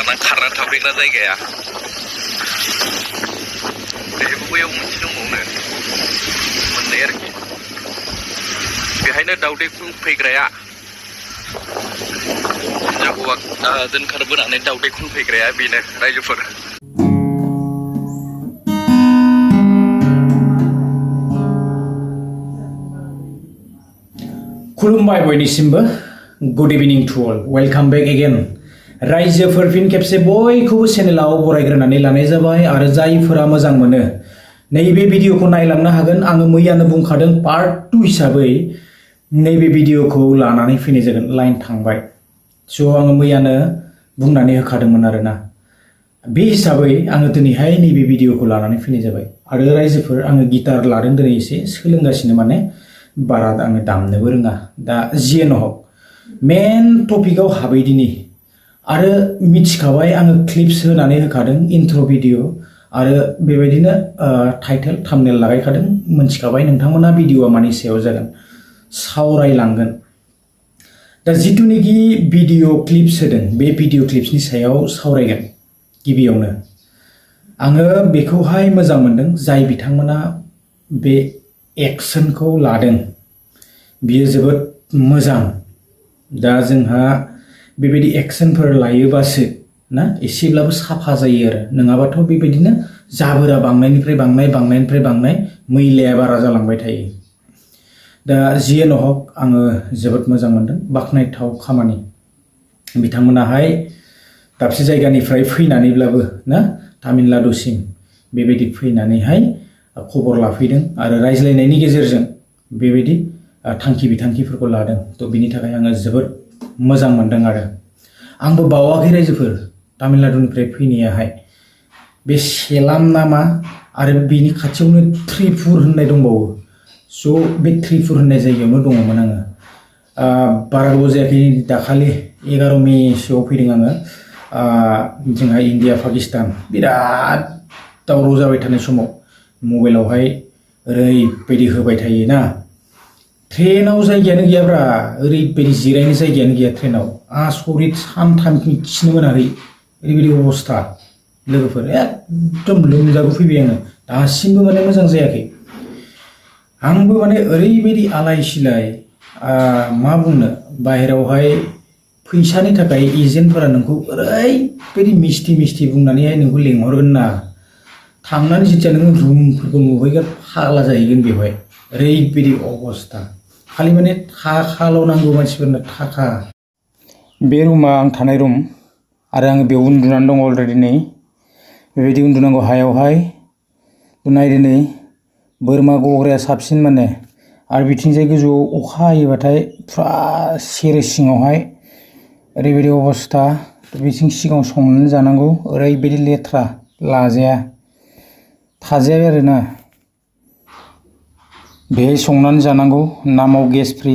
लाना खारना थाफैग्रा जायगाया बेहायबो बैयाव मोनसे दंबावनो मोननाय आरोखि बेहायनो दाउदै खुंफैग्राया हिनजाव हौवा दोनखारबोनानै दाउदै खुंफैग्राया बेनो रायजोफोर खुलुमबाय बयनिसिमबो good evening to all welcome back again रायजोफोर फिन खेबसे बयखौबो चेनेलाव बरायग्रोनानै लानाय जाबाय आरो जायफोरा मोजां मोनो नैबे भिडिअखौ नायलांनो हागोन आङो मैयानो बुंखादों पार्ट 2 हिसाबै नैबे भिडिअखौ लानानै फैनाय जागोन लाइन थांबाय स' आङो मैयानो बुंनानै होखादोंमोन आरोना बे हिसाबै आङो दिनैहाय नैबे भिडिअखौ लानानै फैनाय जाबाय आरो रायजोफोर आङो गिटार लादों दिनै एसे सोलोंगासिनो माने बारा आङो दामनोबो रोङा दा जियानो हक मेन टपिकआव हाबैदिनि आरो मिथिखाबाय आङो क्लिप्स होनानै होखादों इन्ट्र' भिडिअ आरो बेबायदिनो टाइटेल थाम्बनेल लागायखादों मिथिखाबाय नोंथांमोना भिडिअआ मानि सायाव जागोन सावरायलांगोन दा जिथुनिखि भिडिअ क्लिप्स होदों बे भिडिअ क्लिप्सनि सायाव सावरायगोन गिबियावनो आङो बेखौहाय मोजां मोनदों जाय बिथांमोना बे एक्सनखौ लादों बियो जोबोद मोजां दा जोंहा बेबायदि एक्सनफोर लायोबासो ना एसेब्लाबो साफा जायो आरो नङाबाथ' बेबायदिनो जाबोरा बांनायनिफ्राय बांनाय मैलाया बारा जालांबाय थायो दा जियानो हक आङो जोबोद मोजां मोनदों बाख्नायथाव खामानि बिथांमोनाहाय दाबसे जायगानिफ्राय फैनानैब्लाबो ना तामिलनाडुसिम बेबायदि फैनानैहाय खबर लाफैदों आरो रायज्लायनायनि गेजेरजों बेबायदि थांखि बिथांखिफोरखौ लादों थ' बिनि थाखाय आङो जोबोद मोजां मोनदों आरो आंबो बावाखै रायजोफोर तामिलनाडुनिफ्राय फैनायाहाय बे सेलाम नामा आरो बेनि खाथियावनो त्रिपुर होननाय दंबावो स' बे त्रिपुर होननाय जायगायावनो दङमोन आङो बारा गोबाव जायाखै दाखालि 11 मेसोआव फैदों आङो जोंहा इन्डिया पाकिस्तान बिराद दावराव जाबाय थानाय समाव मबाइलावहाय ओरैबायदि होबाय थायोना ट्रेनाव जायगायानो गैयाब्रा ओरैबायदि जिरायनो जायगायानो गैया ट्रेनाव आसरित सानथामखिनि खिनो मोनाखै ओरैबायदि अबस्था लोगोफोर एकदम लोमजाबो फैबाय आङो दासिमबो माने मोजां जायाखै आंबो माने ओरैबायदि आलाय सिलाय मा बुंनो बाहेरावहाय फैसानि थाखाय एजेन्टफोरा नोंखौ ओरैबायदि मिस्टि बुंनानैहाय नोंखौ लेंहरगोन ना थांनानै जेथिया नोङो रुमफोरखौ नुहैगोन फाग्ला जाहैगोन बेवहाय ओरैबायदि अबस्था खालि माने थाखाल' नांगौ मानसिफोरनो थाखा बे रुमा आं थानाय रुम आरो आङो बेयाव उन्दुनानै दङ अलरेडि नै बेबायदि उन्दुनांगौ हायावहाय नायदो नै बोरमा गग्राया साबसिन माने आरो बिथिंजाय गोजौआव अखा हायोबाथाय फुरा सेरे सिङावहाय ओरैबायदि अबस्था बिथिं सिगाङाव संनानै जानांगौ ओरैबायदि लेथ्रा लाजाया थाजाया आरोना बेहाय संनानै जानांगौ नामाव गेस फ्रि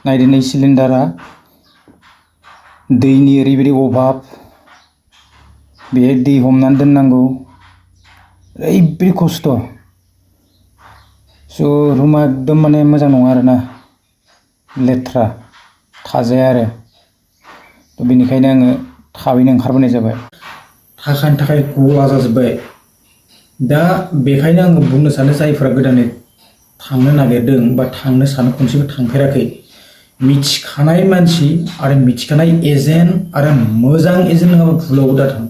नायदो नै सिलिन्डारा दैनि ओरैबायदि अभाब बेहाय दै हमनानै दोननांगौ ओरैबायदि खस्थ' स' रुमा एकदम माने मोजां नङा आरोना लेथ्रा थाजाया आरो थ' बेनिखायनो आङो थाबैनो ओंखारबोनाय जाबाय थाखानि थाखाय गला जाजोब्बाय दा बेखायनो आङो बुंनो सानो जायफोरा गोदानै थांनो नागिरदों बा थांनो सानो खनसेबो थांफेराखै मिथिखानाय मानसि आरो मिथिखानाय एजेन्ट आरो मोजां एजेन्ट नङाबा भुलावबो दाथां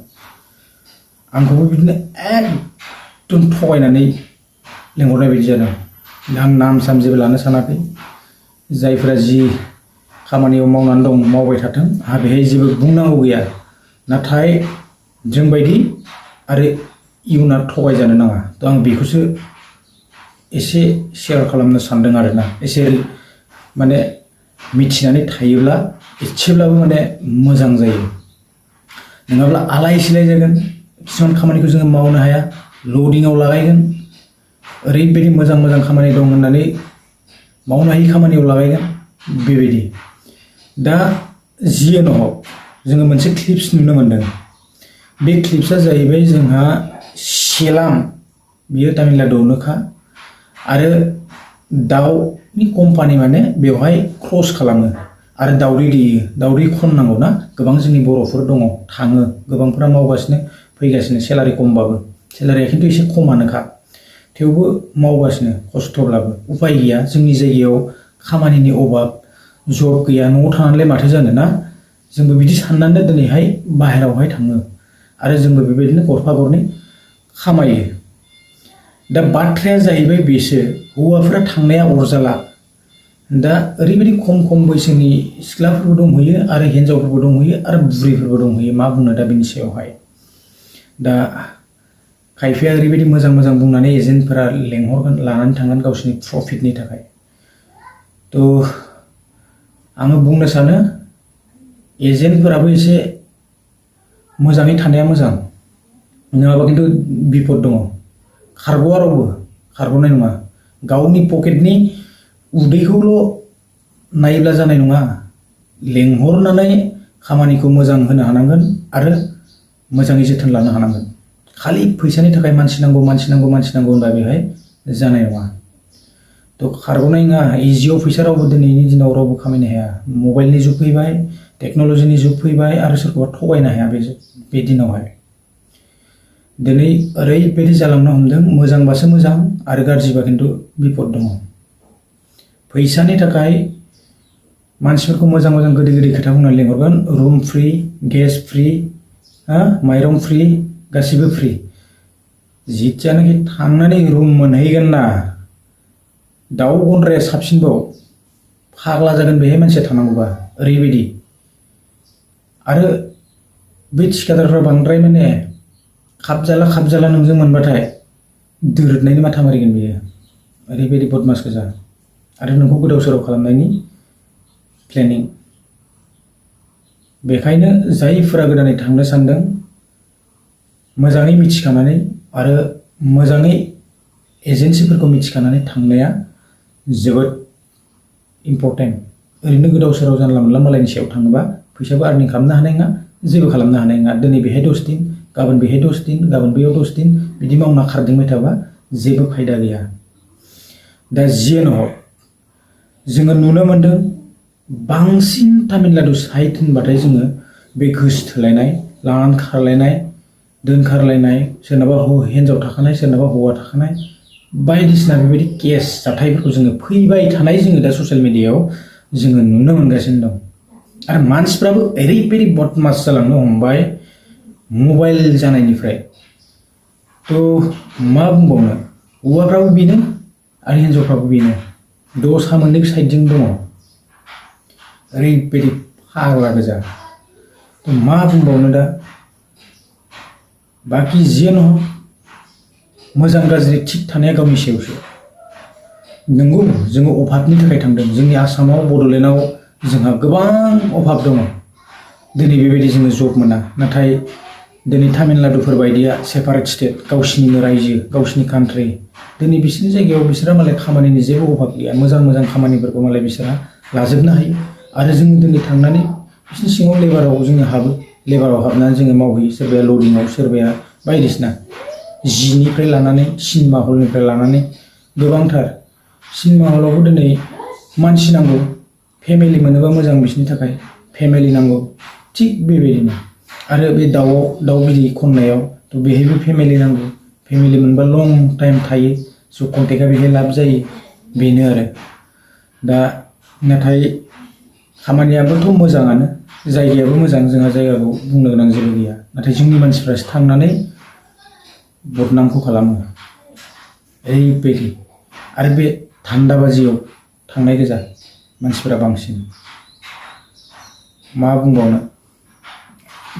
आंखौबो बिदिनो एकदम थगायनानै लेंहरनाय बायदि जादों आं नाम साम जेबो लानो सानाखै जायफोरा जि खामानियाव मावनानै दं मावबाय थाथों आंहा बेहाय जेबो बुंनांगौ गैया नाथाय जोंबायदि आरो इयुना थगायजानो नाङा थ' आं बेखौसो एसे शेयार खालामनो सानदों आरोना एसे माने मिथिनानै थायोब्ला एसेब्लाबो माने मोजां जायो नङाब्ला आलाय सिलाय जागोन किसुमान खामानिखौ जोङो मावनो हाया लडिंआव लागायगोन ओरैबायदि मोजां खामानि दं होननानै मावनो हायि खामानियाव लागायगोन बेबायदि दा जियानो हक जोङो मोनसे क्लिप्स नुनो मोनदों बे क्लिप्सआ जाहैबाय जोंहा सेलाम बियो तामिलनाडुआवनोखा आरो दाउनि कम्पानि माने बेवहाय क्रस खालामो आरो दावदै दैयो, दावदै खननांगौ ना, गोबां जोंनि बर'फोर दङ, थाङो, गोबांफोरा मावगासिनो फैगासिनो, सेलारि खमबाबो, सेलारिया खिन्थु एसे खमानोखा, थेवबो मावगासिनो खस्थ'ब्लाबो उपाय गैया। जोंनि जायगायाव खामानिनि अभाब, जब गैया, न'आव थानानैलाय माथो जानो ना, जोंबो बिदि साननानै दिनैहाय बाहेरायावहाय थाङो आरो जोंबो बेबायदिनो गरफा गरनै खामायो। दा बाथ्राया जाहैबाय बेसो, हौवाफोरा थांनाया अरजाला। दा ओरैबायदि खम खम बैसोनि सिख्लाफोरबो दंहैयो आरो हिन्जावफोरबो दंहैयो आरो बुरैफोरबो दंहैयो, मा बुंनो दा बेनि सायावहाय। दा खायफाया ओरैबायदि मोजां मोजां बुंनानै एजेन्टफोरा लेंहरगोन, लानानै थांगोन गावसोरनि प्रफिटनि थाखाय। थ' आङो बुंनो सानो एजेन्टफोराबो एसे मोजाङै थानाया मोजां, नङाबा खिन्थु बिपद दङ। खारग'आ रावबो, खारग'नाय नङा। गावनि पकेटनि उदैखौल' नायोब्ला जानाय नङा, लेंहरनानै खामानिखौ मोजां होनो हानांगोन आरो मोजाङै जोथोन लानो हानांगोन। खालि फैसानि थाखाय मानसि नांगौ होनबा बेहाय जानाय नङा। थ' खारग'नाय नङा, इजियाव फैसा रावबो दिनैनि दिनाव रावबो खामायनो हाया। मबाइलनि जुग फैबाय, टेक्न'लजिनि जुग फैबाय आरो सोरखौबा थगायनो हाया बे दिनावहाय। दिनै ओरैबायदि जालांनो हमदों, मोजांबासो मोजां आरो गाज्रिबा खिन्थु बिपद दङ। फैसानि थाखाय मानसिफोरखौ मोजां मोजां गोदै गोदै खोथा बुंनानै लेंहरगोन, रुम फ्रि, गेस फ्रि, माइरं फ्रि, गासिबो फ्रि। जिथियानोखि थांनानै रुम मोनहैगोन ना, दाउ गन्द्राया साबसिनबाव, फाग्ला जागोन बेहाय मानसिया थानांगौबा, ओरैबायदि। आरो बे थिखादारफ्रा बांद्राय माने खाबजाला नोंजों मोनबाथाय दोरोदनायनि माथा मारिगोन बेयो, ओरैबायदि बदमास गोजा, आरो नोंखौ गोदाव सोराव खालामनायनि प्लेनिं। बेखायनो जायफोरा गोदानै थांनो सानदों, मोजाङै मिथिखानानै आरो मोजाङै एजेन्सिफोरखौ मिथिखानानै थांनाया जोबोद इम्परटेन्ट। ओरैनो गोदाव सोराव जानला मोनला मालायनि सायाव थाङोबा फैसाबो आर्निं खालामनो हानाय नङा, जेबो खालामनो हानाय नङा। दिनै बेहाय 10 दिन, गाबोन बेहाय 10 दिन, गाबोन बैयाव 10 दिन, बिदि मावना खारदिंबाय थाबा जेबो फायदा गैया। दा जियानो हक, जोङो नुनो मोनदों बांसिन तामिलनाडु साइड होनबाथाय जोङो बे घोस थोलायनाय, लानानै खारलायनाय, दोनखारलायनाय, सोरनाबा हिन्जाव थाखानाय, सोरनाबा हौवा थाखानाय, बायदिसिना बेबायदि केस जाथायफोरखौ जोङो फैबाय थानाय जोङो दा ससियेल मिडियायाव जोङो नुनो मोनगासिनो दं। आरो मानसिफ्राबो ओरैबायदि बदमास जालांनो हमबाय मबाइल जानायनिफ्राय। थ' मा बुंबावनो, हौवाफ्राबो बेनो आरो हिन्जावफ्राबो बेनो, दसा मोननै साइडजों दङ, ओरैबायदि फाग्ला गोजा। थ' मा बुंबावनो दा, बाखि जियानो हक, मोजां गाज्रि थिग थानाया गावनि सायावसो। नंगौ जोङो अभाबनि थाखाय थांदों, जोंनि आसामाव, बड'लेण्डआव जोंहा गोबां अभाब दङ, दिनै बेबायदि जोङो जब मोना। नाथाय दिनै तामिलनाडुफोर बायदिया सेपारेट स्टेट, गावसिनिनो रायजो, गावसिनि कान्ट्रि, दिनै बिसोरनि जायगायाव बिसोरहा मालाय खामानिनि जेबो अभाब गैया, मोजां मोजां खामानिफोरखौ मालाय बिसोरहा लाजोबनो हायो। आरो जों दिनै थांनानै बिसोरनि सिङाव लेबाराव जोङो हाबो, लेबाराव हाबनानै जोङो मावहैयो, सोरबाया लडिंआव, सोरबाया बायदिसिना जिनिफ्राय लानानै, सिनेमा हलनिफ्राय लानानै गोबांथार। सिनेमा हलावबो दिनै मानसि नांगौ, फेमिलि मोनोबा मोजां बिसोरनि थाखाय, फेमिलि नांगौ, थिग बेबायदिनो। आरो बे दाउ बिदै खननायाव बेहायबो फेमिलि नांगौ, फेमिलि मोनबा लं टाइम थायो, स' कन्टेक्टआ बेहाय लाब जायो, बेनो आरो। दा नाथाय खामानियाबोथ' मोजाङानो, जायगायाबो मोजां, जोंहा जायगाखौ बुंनो गोनां जेबो गैया। नाथाय जोंनि मानसिफ्रासो थांनानै बदनामखौ खालामो, ओरैबायदि। आरो बे धान्दाबाजियाव थांनाय गोजा मानसिफोरा बांसिन, मा बुंबावनो।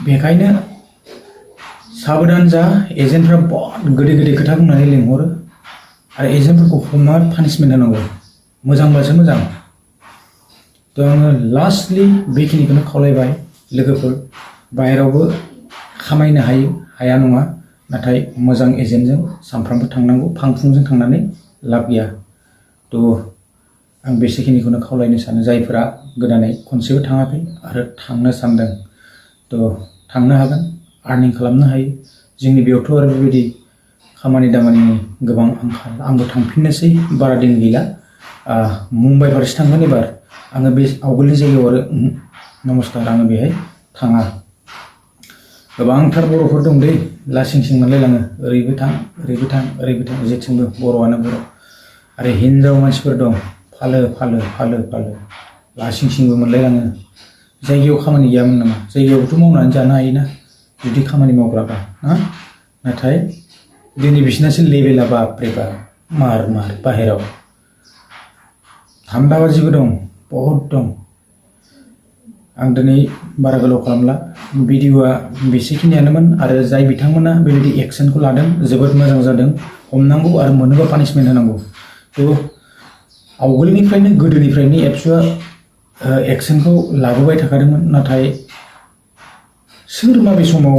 बेखायनो साबधान जा, एजेन्टफ्रा बहुत गोदै गोदै खोथा बुंनानै लेंहरो आरो एजेन्टफोरखौ हमनानै पानिशमेन्ट होनांगौ, मोजांबासो मोजां। थ' आङो लास्टलि बेखिनिखौनो खावलायबाय, लोगोफोर, बाहेरायावबो खामायनो हायो, हाया नङा, नाथाय मोजां एजेन्टजों सानफ्रामबो थांनांगौ, फां-फुंजों थांनानै लाब गैया। थ' आं बेसेखिनिखौनो खावलायनो सानो, जायफोरा गोदानै खनसेबो थाङाखै आरो थांनो सानदों, थ' थांनो हागोन, आर्निं खालामनो हायो। जोंनि बेयावथ' आरो बेबायदि खामानि दामानिनि गोबां आंखाल। आंबो थांफिननोसै, बारा दिन गैला, मुम्बाइ फारसे थांगोन एबार। आङो बे आवगोलनि जायगायाव आरो नमस्कार आङो बेहाय थाङा। गोबांथार बर'फोर दं दै लासिं सिं मोनलायलाङो ओरैबो थां ओरैबो थां ओरैबो थां जेथिंबो बर'आनो बर'। आरो हिन्जाव मानसिफोर दं फालो फालो फालो फालो लासिं सिंबो मोनलायलाङो। जायगायाव खामानि गैयामोन नामा? जायगायावथ' मावनानै जानो हायोना जुदि खामानि मावग्राबा ना? नाथाय दिनै बिसिनासो लेभेला बापरे बाप मार बाहेराव धान्दाबाजिबो दं बहुद दं। आं दिनै बारा गोलाव खालामला भिडिअ'आ बेसेखिनियानोमोन आरो जाय बिथांमोना बेबायदि एक्सनखौ लादों जोबोद मोजां जादों। हमनांगौ आरो मोनोबा पानिशमेन्ट होनांगौ। थ' आवगोलनिफ्रायनो गोदोनिफ्रायनो एबसुआ एक्सनखौ लाबोबाय थाखादोंमोन नाथाय सोर माबे समाव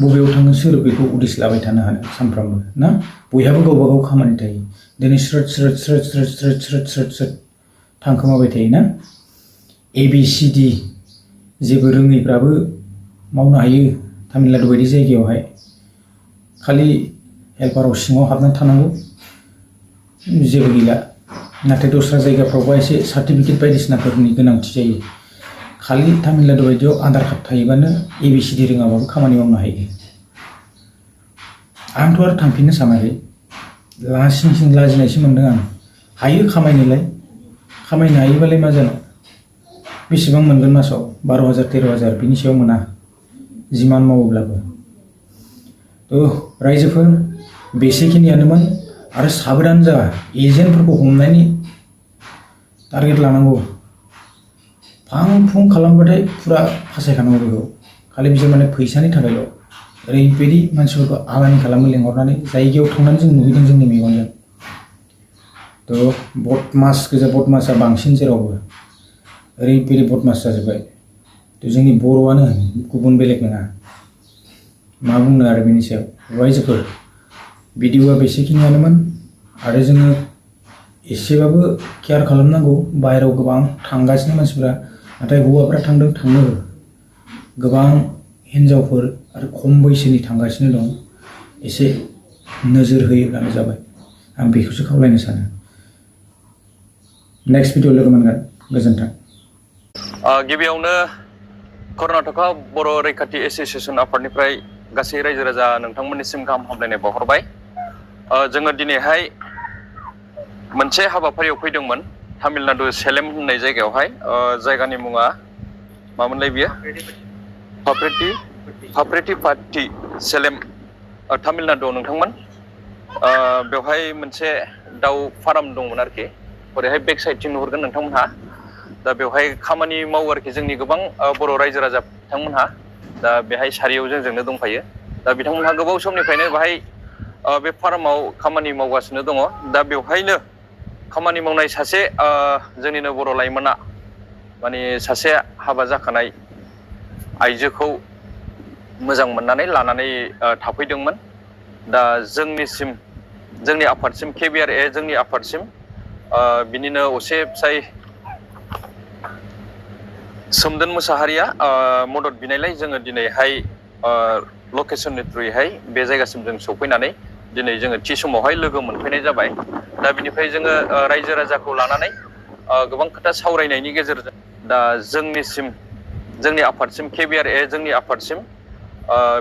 बबेयाव थाङो सोर बेखौ उदिस लाबाय थानो हानो सानफ्रामबो ना? बयहाबो गावबा गाव खामानि थायो। दिनै स्रोद थांखोमाबाय थायोना? ABCD जेबो रोङैफ्राबो मावनो हायो तामिलनाडु बायदि जायगायावहाय। खालि हेल्पाराव सिङाव हाबनानै थानांगौ जेबो गैला। नाथाय दस्रा जायगाफ्रावबा एसे सार्टिफिकेट बायदिसिनाफोरनि गोनांथि जायो। खालि तामिलनाडु बायदियाव आधार कार्ड थायोबानो ABCD रोङाबाबो खामानि मावनो हायो। आंथ' आरो थांफिननो सानाखै लासिं सिं लाजिनायसो मोनदों आं। हायो खामायनोलाय खामायनो हायोबालाय मा जानो? बेसेबां मोनगोन मासाव 12,000 13,000 बिनि सायाव मोना जिमान मावोब्लाबो। थ' रायजोफोर बेसेखिनियानोमोन आरो साबधान जा एजेन्टफोरखौ हमनायनि टारगेट लानांगौ। फां फुं खालामबाथाय फुरा फासायखानांगौ बेखौ। खालि बिसोर माने फैसानि थाखायल' ओरैबायदि मानसिफोरखौ आलानि खालामो लेंहरनानै जायगायाव थांनानै जों नुहैदों जोंनि मेगनजों। थ' बदमास गोजा बदमासआ बांसिन जेरावबो ओरैबायदि बदमास जाजोब्बाय। थ' जोंनि बर'आनो गुबुन बेलेग नङा मा बुंनो आरो बेनि सायाव। रायजोफोर भिडिअ'आ बेसेखिनियानोमोन आरो जोङो एसेबाबो केयार खालामनांगौ। बाहेरायाव गोबां थांगासिनो मानसिफोरा नाथाय हौवाफ्रा थांनो गोबां हिन्जावफोर आरो खम बैसोनि थांगासिनो दं। एसे नोजोर होयोब्लानो जाबाय आं बेखौसो खावलायनो सानो। नेक्स्ट भिडिअ लोगो मोनगोन गोजोन्थों। गिबियावनो कर्नाटका बर' रैखाथि एस'सियेसन आफादनिफ्राय गासै रायजो राजा नोंथांमोननिसिम गाहाम हामलायनाय बावहरबाय। जोङो दिनैहाय मोनसे हाबाफारियाव फैदोंमोन तामिलनाडु सेलेम होननाय जायगायावहाय। जायगानि मुङा मामोनलाय बियो? फाफ्रेटिपाटि सेलेम तामिलनाडुआव नोंथांमोन। बेवहाय मोनसे दाउ फार्म दंमोन आरोखि ओरैहाय बेक साइडथिं नुहुरगोन नोंथांमोनहा। दा बेवहाय खामानि मावो आरोखि जोंनि गोबां बर' रायजो राजा बिथांमोनहा। दा बेहाय सारियाव जोंजोंनो दंफायो। दा बिथांमोनहा गोबाव समनिफ्रायनो बेहाय बे फार्माव खामानि मावगासिनो दङ। दा बेवहायनो खामानि मावनाय सासे जोंनिनो बर' लाइमोना माने सासे हाबा जाखानाय आइजोखौ मोजां मोननानै लानानै थाफैदोंमोन। दा जोंनि आफादसिम KBRA जोंनि आफादसिम बिनिनो असे फिसाय सोमदोन मुसाहारिया मदद बिनायलाय जोङो दिनैहाय लकेसननि थ्रुयैहाय बे जायगासिम जों सफैनानै दिनै जोङो थि समावहाय लोगो मोनफैनाय जाबाय। दा बिनिफ्राय जोङो रायजो राजाखौ लानानै गोबां खोथा सावरायनायनि गेजेरजों दा जोंनि आफादसिम KBRA जोंनि आफादसिम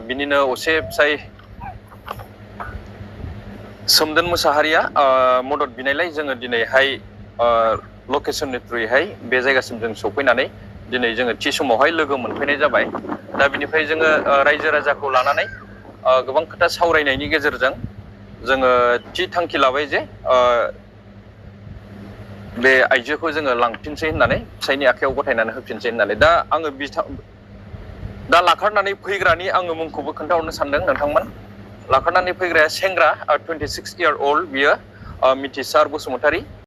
बिनिनो असे फिसाय सोमदोन मुसाहारिया मदद बिनायलाय जोङो दिनैहाय लकेसननि थ्रुयैहाय बे जायगासिम जों सफैनानै दिनै जोङो थि समावहाय लोगो मोनफैनाय जाबाय। दा बिनिफ्राय जोङो रायजो राजाखौ लानानै गोबां खोथा सावरायनायनि गेजेरजों जोङो थि थांखि लाबाय जे बे आइजोखौ जोङो लांफिनसै होननानै फिसायनि आखायाव गथायनानै होफिनसै होननानै। दा आङो दा लाखारनानै फैग्रानि आङो मुंखौबो खोन्थाहरनो सानदों नोंथांमोन। लाखारनानै फैग्राया सेंग्रा 26 year old बियो मिथिसार बसुमतारी।